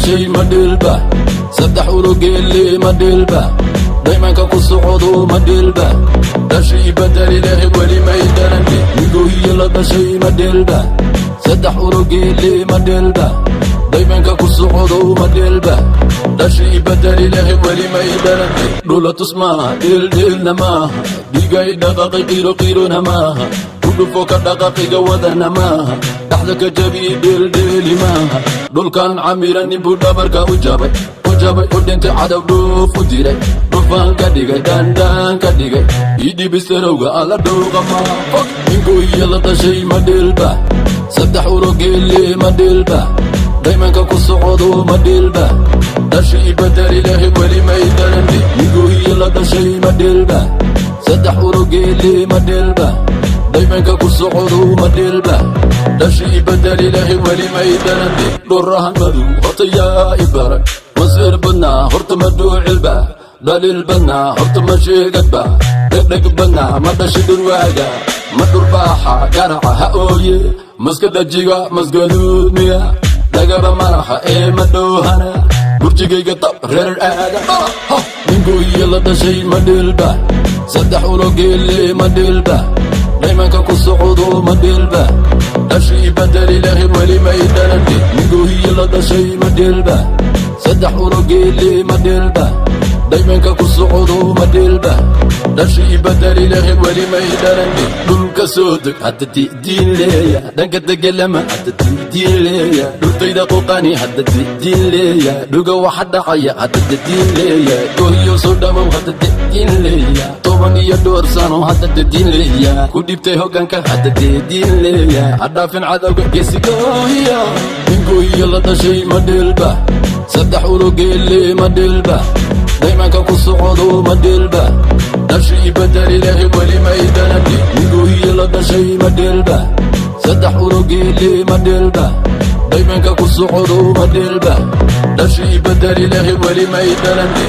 Dhashay ma dheelba? Saddex urogeelle ma dheelba? Daymanka ku socdo ma dheelba? Dhashay badali lahayd weli may dhalande. Nigoohiya la dhashay ma dheelba? Saddex urogeelle ma dheelba? Daymanka ku socdo ma dheelba? Dhashay badali lahayd weli may dhalande. Dhulatus maaha, dheeldheelna maaha, dhigay dhaqaqay qiiro qiirona maaha, kudhufo ka dhaqaqiga wadana maaha, dhaxda ka jabi dheeldheeli maaha. Dhulkan camira ninbuu dhabarka u jabay, u jabay, u dhintay, cadow dhuuf u diray, dhufaan ka dhigay, dhandhaan ka dhigay, idhibistarowga alla dhowqa maaha. Ningoohiya la dhashay ma dheelba? Saddex urogeelle ma dheelba? Daymanka ku socdo ma dheelba? Dhashay badali lahayd weli may dhalande. Ningoohiya la dhashay ma dheelba? Saddex urogeelle ma dheelba? Daymanka ku socdo ma dheelba? Dhashay badali lahayd weli may dhalande. Dhurahan madow horta yaa i baray? Masiir badnaa horta ma dhuucilba? Dhaliil badnaa horta ma sheegadba? Dhegdheg badnaa ma dhashi dhurwaaga? Ma dhurbaaxa garaca ha ooye? Maska dhajiga masgaduud miya? Dhagaba malaxa ee ma dhoohana? Burjigayga dab reer aada. Ningoohiya la dhashay ma dheelba? Saddex urogeelle ma dheelba? Daymanka ku socdo ma dheelba? Dhashay badali lahayd weli may dhalande. Ningoohiya la dhashay ma dheelba? Saddex urogeelle ma dheelba? Daymanka ku socdo ma dheelba? Dhashay badali lahayd weli may dhalande. Dhulka soo deg hadda didiin leeya, dhanka degelama hadda didiin leeya, dhultayda quqani hadda didiin leeya, dhuga waxa dhacaya hadda didiin leeya, gohiyo soo dhamow hadda didiin leeya, 10 iyo dhowr sano hadda didiin leeya, ku dhibtay hoggaanka hadda didiin leeya, hadhaafin cadowga geesigoohiya. Ningoohiya la dhashay ma dheelba? Saddex urogeelle ma dheelba? Daymanka ku socdo ma dheelba? Dhashay badali lahayd weli may dhalande. Ningoohiya la dhashay ma dheelba? Saddex urogeelle ma dheelba? Daymanka ku socdo ma dheelba? Dhashay badali lahayd weli may dhalande.